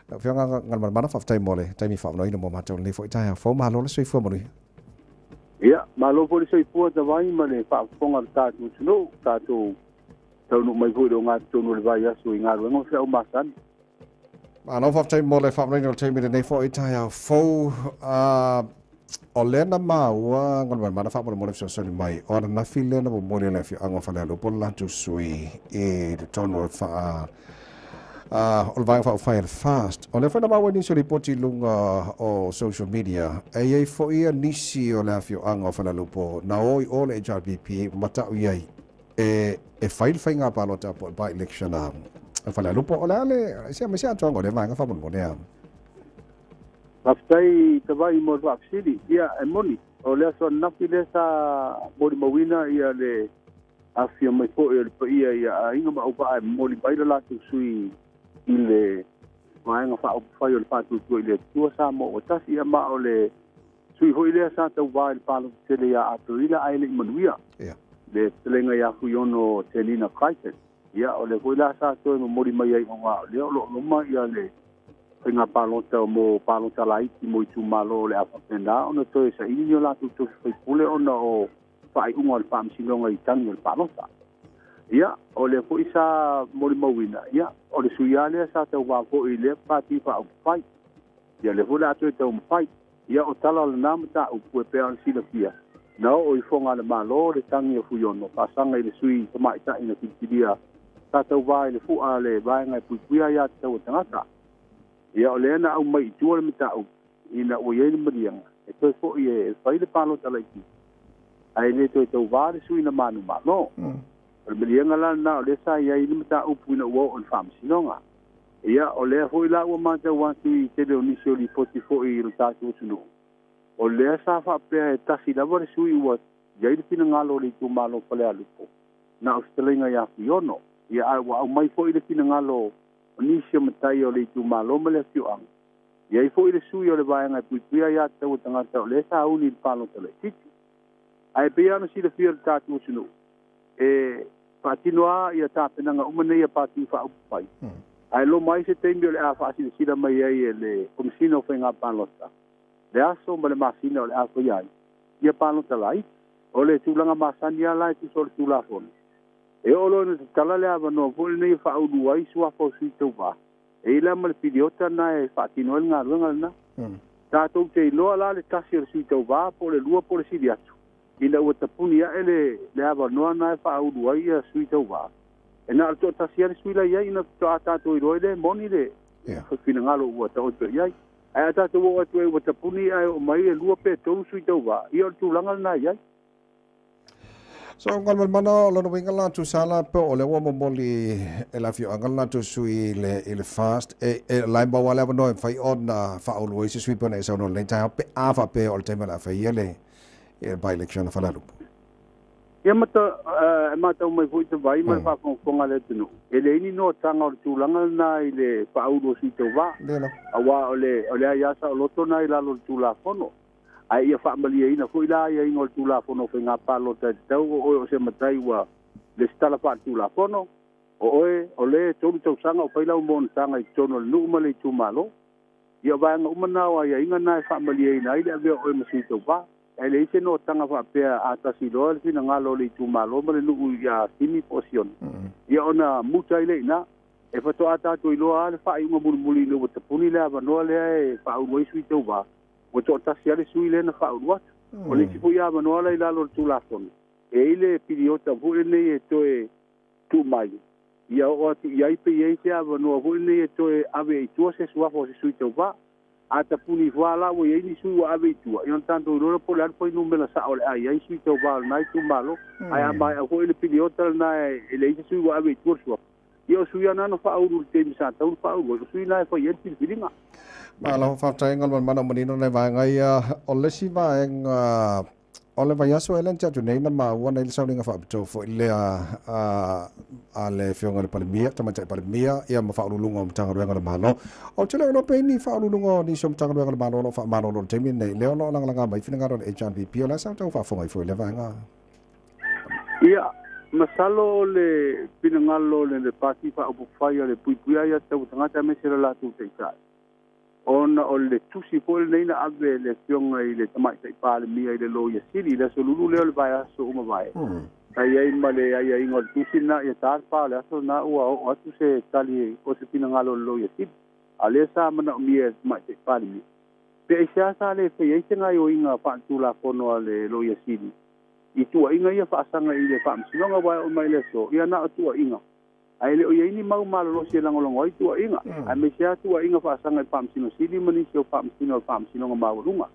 Lau Afioga Galumalemana, faafetai mo le taimi faaavanoaina mo matou i lenei foi taeao fou. Malo le soifua manuia. Ia, malo foi le soifua Tavai ma le faafofoga a le tatou atunuu, tatou taunuu mai foi i le ogatotonu o le vaiaso i galuega ma feau masani. Malo faafetai mo le faaavanoaina o le taimi i lenei foi taeao fou. O lea na maua Galumalemana faamolemole fesoasoani mai, o ananafi lea na momoli e le afioaga o Falealupo le latou sui i totonu o le faa o le Vaega Faaupufai a le FAST. O lea foi na maua i nisi o lipoti i luga o social media, e i ai foi nisi o le afioaga o Falealupo na o i o le HRPP ma mata'u i ai e fai le faiga palota po o le by-election a Falealupo. O le a le se aemaise atoaga o lea vaega faamolemole a? Faafetai Tavai mo le faafesili. Ia, e moni, o le aso ananafi lea sa molimauina ia le afifio mai foi o le paia ia aiga ma auvaa e momoli mai le latou sui i le Vaega Faaupufai o le Faatuatua i le Atua Samoa ua Tasi. Ia, ma o le sui foi lea sa tauvā i le palota tele ia Aperila ae le i manuia le fetalaiga ia Fuiono Tenina Crichton. Ia, o lea foi la sa toe momoli mai ai aua o lea o lo o loma ia le faiga palota mo palota laiti mo itumalo o le a faapena ona toe saili ni o latou tofi faipule ona o faaiuga o le Faamasinoga i tagi o le palota. Ia, o lea foi sa molimauina, ia, o le sui lava lea sa tauvā foi i lea Pati Faaupufai. Ia, lea foi o le a toe taumafai. Ia, o tala o lena mataupu e pei ona silafia, na oo i foga a le Malo le tagi a Fuiono faasaga i le sui tamaitai na filifilia sa tauvā i le fua a le vaega e puipuia aia tatau a tagata. Ia, o lea na aumai i tua le mataupu ina ua i ai le maliega e toe foi e fai le palota laitiiti, ae le toe tauvā le sui na manumalo. O le maliega la lena o lea sa i ai le mataupu ina ua oo i le Faamasinoga. Ia, o lea foi la ua matau atu i tele o nisi o lipoti foi i lo tatou atunuu, o lea sa faapea e tasi lava le sui ua i ai le finagalo o le itumalo o Falealupo, na o fetalaiga ia Fuiono. Ia, ae ua aumai foi le finagalo o nisi o matai o le itumalo ma le afioaga, i ai foi le sui o le vaega e puipuia aia tatau a tagata o lea sa uni i le palota laitiiti. Ae pei lava ona silafia e le tatou atunuu, e faatino lava ia tapenaga uma nei a Pati Faaupufai, ae loma ai se taimi o le a faasilasila mai ai e le Komesina o Faiga Palota le aso ma le masina o le a faia ai ia palota laiti. O le tulaga masani lava la e tusa o le Tulafono, e oo loa ina tatala le avanoa foi lenei e faaulu ai suafa o sui tauva, e i ai la ma le piliota lena e faatino ai le galuega lena. Tatou te iloa la le tasi o le sui tauva po o le lua po o le sili atu, ina ua tapuni ae le avanoa lena e faaulu ai ia sui tauva, e na o le toatasi lava le sui la i ai, ina faatoa tatou iloa ai lea e moni le finagalo ua taoto i ai. Ae a tatou oo atu ai ua tapuni ae oo mai e lua pe tolu sui tauva, ia o le tulaga lena e i ai. So, Galumalemana, o lona uiga la tusa la pe o lea ua momoli e le afioaga le latou sui i le FAST, e la e maua le avanoa e mafai ona faaulu ai se sui pe ona e saunoa i lenei taeao pe a faapea o le taimi o le a faia le by-election a Falealupo. Ia mata, e matau mai foi te vai ma le faafogafoga a le atunuu, e leai ni noataga o le tulaga lena i le faaulu o sui tauva, aua o le aia saoloto lena i lalo o le Tulafono. Ae ia faamalieina foi la aiaiga o le Tulafono o Faiga Palota e tatau o oe o se matai ua lesitala faaletulafono, o oe o le e 3 tausaga o fai lau monotaga i totonu o le nuu ma le itumalo. Ia o vaega uma na o aiaiga na e faamalieina ai le avea o oe ma sui tauva. Ae leai se noataga faapea a tasi loa le finagalo o le itumalo ma le nuu ia Simi po o Siona, ia ona muta ai lea i ina. E faatoa tatou iloa lava le faaiuga mulimuli ina ua tapuni le avanoa lea e faaulu ai sui tauva, ua toatasi lava le sui lea na faaulu atu. O le isi foi avanoa la i lalo o le Tulafono, e i ai le piliota foi lenei e toe tuu mai, ia oo atu i ai pe i ai se avanoa foi lenei e toe ave i tua se suafa o se sui tauva. A tapuni ifo lava la ua i ai ni sui ua ave i tua, ia ona tatou iloa lea po o le a le fuainumera sao o le a i ai sui tauva o lena itumalo. Ae a maea foi le piliota lena e leai se sui ua ave i tua le suafa, ia o sui lava na na faaulu i le taimi sa tatau ona faaulu ai, o sui na e fai ai le filifiliga. Malo, faafetai Galumalemana ua manino nai vaega ia. O le isi vaega o le vaiaso ea lea na tea atu nei na maua nei le sauniga faapitoa foi lea a le Afioga i le Palemia, Tamaitai Palemia, ia ma Faauluuluga o Matagaluega a le Malo. Ou te le o iloa pe i ni Faauluuluga o nisi o Matagaluega a le Malo o lo o faamalolo i le taimi lenei, lea o lo o lagalaga mai finagalo o le HRPP, o le a sa outou faafofoga ai foi i lea vaega? Ia, masalo o le finagalo o le Pati Faaupufai a le Puipuia Aiatatau a Tagata aemaise le latou Taitai, Ona o le tusi foi lenei na ave e le Afioga i le Tamaitai Palemia i le Loia Sili i le aso Lulu lea o le vaiaso ua mavae, sa i ai ma le aiaiga o le tusi lena ia ta le fa o le aso lena ua oo atu se tali po o se finagalo o le Loia Sili. A o lea sa manaomia e le Tamaitai Palemia, pe aisea sa le faia ai se gaoioiga faaletulafono a le Loia Sili i tuuaiga ia faasaga i le Faamasinoga, aua e oo mai i le aso, ia na o tuuaiga ae le o i ai ni mau malolosi e lagolago ai tuuaiga, aemaise lava tuuaiga faasaga i le Faamasino Sili ma nisi o Faamasino o le Faamasinoga Maualuga.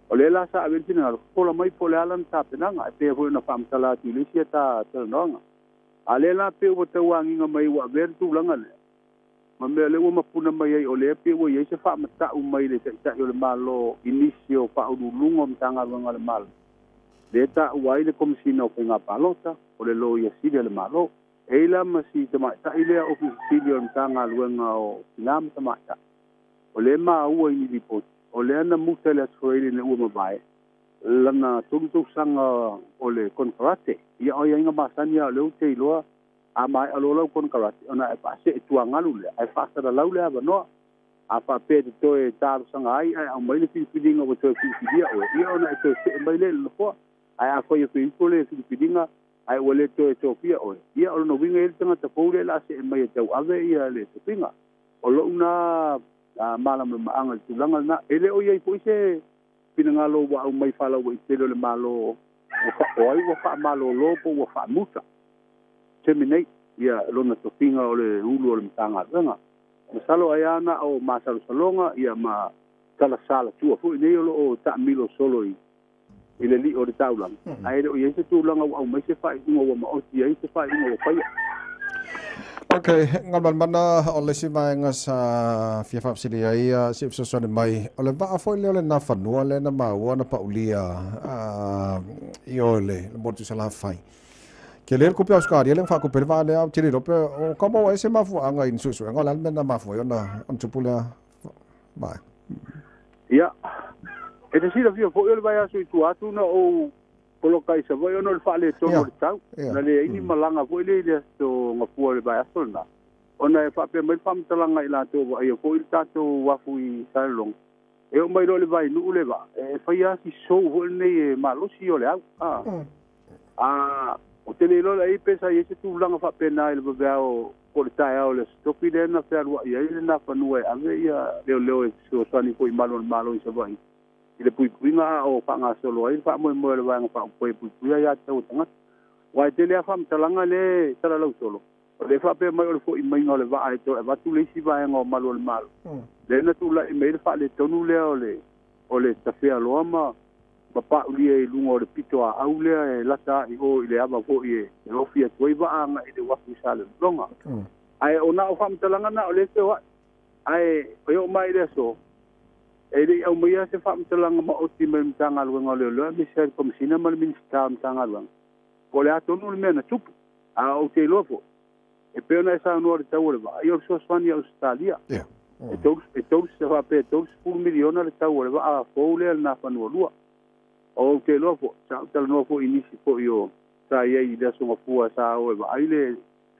O lea la sa ave ai le finagalo, fofola mai po o le a lana tapenaga, e pei foi ona faamatala atu i le isi ata talanoaga. A o lea la pei ua tau agiga mai ua avea le tulaga lea, ma mea o lea ua mapuna mai ai o lea pei ua i ai se faamata'u mai le Taitai o le Malo i nisi o Faauluuluga o Matagaluega a le Malo, lea e taua ai le Komesina o Faiga Palota, o le Loia Sili a le Malo. E i ai la ma si tamaitai lea Ofisa Sili o le Matagaluega o Tina ma Tamaitai, o lea e maua i ni lipoti, o lea na muta i le Aso Faraile ina ua mavae lana 3 tausaga o le konekarate. Ia o aiaiga masani lava o lea ou te iloa, a maea loa lau konekarate ona e faasee tuagalu lea, ae faasalalau le avanoa. A faapea e te toe talosaga ai ae aumai le filifiliga ua toe filifilia oe, ia ona e toe see mai lea i le nofoa. Ae afai e fai ifo le filifiliga ae ua le toe tofia oe, ia o lona uiga e i ai le tagata fou lea o le a see mai e tauave ia le tofiga. O lou na malamalamaaga i le tulaga lena. E le o i ai foi se finagalo ua aumai faalauaitele o le Malo o ai ua faamalolo po ua faamuta, terminate, ia lona tofiga o le ulu o le Matagaluega. Masalo ai lava na o masalosaloga ia ma tala salatua foi nei o lo o taamilo solo i le lio o le taulaga, ae le o i ai se tulaga ua aumai se faaiuga ua maoti ai se faaiuga ua faia. Ok, Galumalemana, o le isi vaega sa fia faafesili ai se i fesoasoani mai, o le vaa foi lea o le Nafanua lea na maua na paulia i o i le motu i Salafai. Tele le tupe a Ausetalia lea na faatupe ai le vaa lea, ou te le iloa pe o tau maua ai se mafuaaga i ni suesuega o le a le mea na mafua ai ona tupu lea vaega. Ia, e te silafia foi o le vaiaso i tua atu na ou poloka i Savaii ona o le faaletonu o le tau. Na leai ni malaga foi lea i le aso Gafua o le vaiaso lena, ona e faapea mai le faamatalaga i latou vaaia foi le tatou uafu i Salelologa, e oo mai loa i le vainuu le vaa, e fai lava si sou foi lenei e malosi o le au. A ou te le iloa la i ai pe sa i ai se tulaga faapena i le vaveao po o le taeao o le Aso Tofi lea na fealuai ai le Nafanua e ave ia leoleo e fesoasoani foi i malu o le Malo i Savaii i le puipuiga a o faagasolo ai le faamoemoe o le Vaega Faaupufai e puipuia aia tatau a tagata. Aua e tele lava faamatalaga lea e salalau solo, o lea e faapea mai o le foi maiga o le vaa e toe avatu le isi vaega o malu o le Malo, lea na tulai mai ai le faaletonu lea o le tafea loa ma paulia i luga o le pito aau lea e lata i o i le ava foi e ofi atu ai vaa agai i le uafu i Salelologa. Ae o na o faamatalaga na o lea e feoai, ae e oo mai i le aso, e le i aumaia se faamatalaga maoti mai le Matagaluega o Leoleo aemaise ai le Komesina ma le Minisita o le Matagaluega, po o le a tonu le mea na tupu. A ou te iloa foi, e pei ona e saunoa i le tau o le vaa, ia o le fesoasoani a Ausetalia. E faapea e 30 miliona le tau o le vaa fou lea le Nafanua 2. Ou te iloa foi, sa ou talanoa foi i nisi foi o sa i ai i le Aso Gafua sa o e vaai le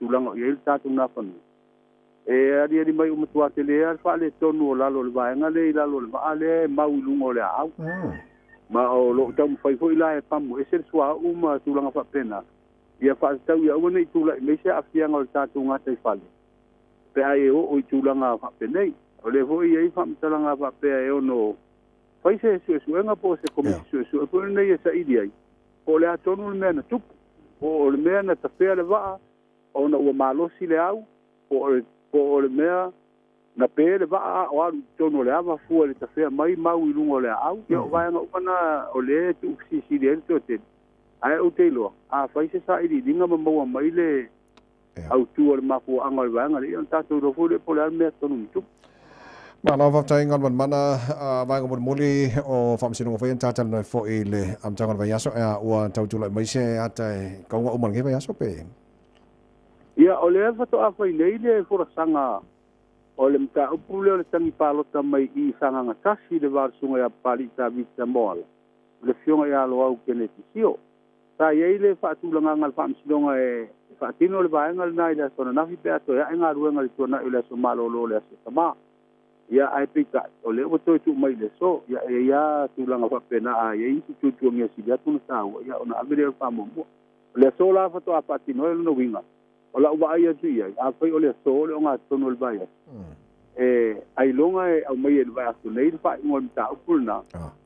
tulaga o i ai le tatou Nafanua. E aliali mai ua matua tele lava le faaletonu o lalo o le vaega lea i lalo o le vaa lea e mau i luga o le aau. Ma o lo o taumafai foi la e pamu ese le suauu ma tulaga faapena, ia faatatau ia aua ne i tulai mai se aafiaga o le tatou gataifale pe a e oo i tulaga faapenei. O lea foi e i ai faamatalaga faapea e ono fai se suesuega po o se komisi suesue foi lenei e saili ai, po o le a tonu le mea na tupu, po o le mea na tafea le vaa ona ua malosi le au, po o le mea na pe le vaa a o alu i totonu o le ava fua i le tafea mai mau i luga o le aau. Ia o vaega uma na o lea e tuufesilisili ai le toatele. Ae ou te iloa, a fai se sailiiliga ma maua mai le autu o le mafuaaga o le vaega lea, ia ona tatou iloa foi lea po o le a le mea tonu na tupu. Malo faafetai Galumalemana, vaega mulimuli o Faamasinoga foi ona tatalanoa ai foi i le amataga o le vaiaso, ua tau tulai mai se ata e kauga uma i lenei vaiaso pe? Ia, o lea faatoa fai nei le folasaga o le mataupu lea o le tagi palota mai i Sagaga 1 i le va o le susuga ia Papalii Tavita Moala ma le Afioga ia Loau Keneti Sio. Sa i ai le faatulagaga a le Faamasinoga e faatino le vaega lena i le aso ananafi pe a toe ae galuega i le tuanai o le aso malolo o le aso Sama. Ia, ae peitai, o lea ua toe tuu mai i le aso. Ia, e i ai lava tulaga faapena a i ai nisi tuatuagia sili atu ona taua, ia ona ave lea o le faamuamua. O le aso la faatoa faatino ai lona uiga, o lau vaai atu i ai, afai o le aso o le ogatotonu o le vaiaso, e ailoga e aumaia i le vaiaso nei le faaiuga o le mataupu lena,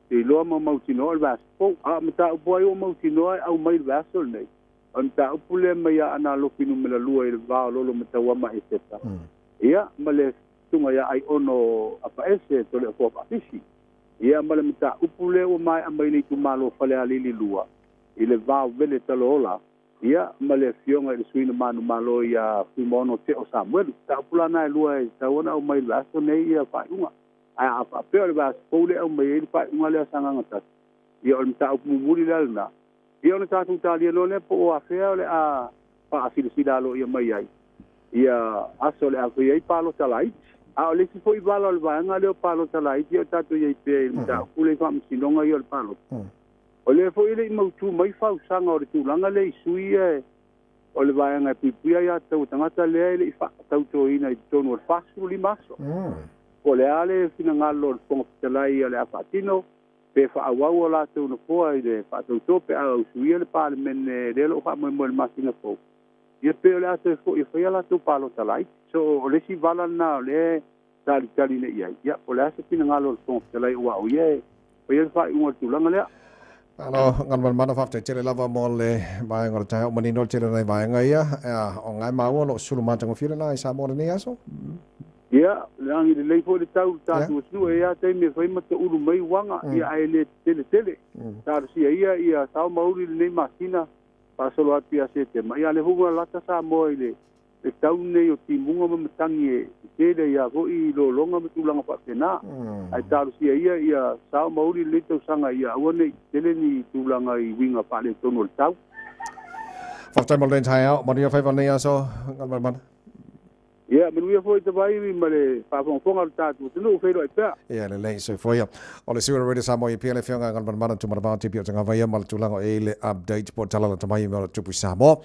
seiloa ma mautinoa o le vaiaso fou. A o mataupu lava ia ua mautinoa e aumai i le vaiaso lenei, o le mataupu lea mai Aana Alofi Nu.2 i le va o Lolo ma Tauama Eseta, ia, ma le susuga ia Aiono Afaese Toleafoa Faafisi, ia ma le mataupu lea ua maea mai le itumalo o Falealili 2 i le va o Vele Taloola, ia ma le afioga i le sui na manumalo ia Fuimaono Teo Samuelu. Mataupu la na e lua e tatau ona aumai i le vaiaso nei ia faaiuga. Ae a faapea o le vaiaso fou lea e aumai ai le faaiuga lea a Sagaga 1, ia o le mataupu mumuli la lena, ia ona tatou talia loa lea po o afea o le a faasilasila aloaia mai ai ia aso o le a faia ai palota laiti. A o le isi foi vala o le vaega lea o palota laiti o tatou i ai pea i le mataupu lea i faamasinoga ia o le palota. O lea foi e le i mautu mai fausaga o le tulaga lea i sui ia o le vaega e puipuia aiatatau a tagata lea e le i faatautoina i totonu o le 45 aso. Po o le a le finagalo o le Fofoga Fetalai o le a faatino, pe faaauau o latou nofoa i le faatauto pe a ausuia le Palemene lea o lo o faamoemoe i le masina fou, ia pe o le a toe foi e fai a latou palota laiti. So, o le isi vala lena o lea e talitali nei i ai, ia po o le a se finagalo o le Fofoga Fetalai aua o ia e faia le faaiuga o le tulaga lea. Malo Galumalemana, faafetai tele lava mo le vaega o le taeao, manino le tele o nai vaega ia, o lena e maua o lo o sulu matagofie lena i Samoa i lenei aso. Ia, lagi lelei foi le tau i le tatou atunuu, e i ai lava taimi e fai ma toulu mai uaga, ia ae le tetele tele. Talosia ia ia sao ma uli lenei masina faasolo atu ia Setema. Ia a o lea foi ua lalata Samoa i le tau lenei o timuga ma matagi e tele ai lava foi lologa ma tulaga faapena. Ae talosia ia ia sao ma uli lenei tausaga ia aua ne i tetele ni tulaga i uiga faaletonu o le tau. Faafetai mo lenei taeao, manuia faiva o lenei aso, Galumalemana. Ia, manuia foi Tavaivi ma le faafogafoga a lo tatou atunuu, feiloai pea. Ia lelei, soifua ia. O le sui o le Radio Samoa i Apia le Afioga Galumalemana Tumanavao Tipi o Tagava ia ma le tulaga o i ai le update po o tala lata mai i mea o lo o tupu i Samoa.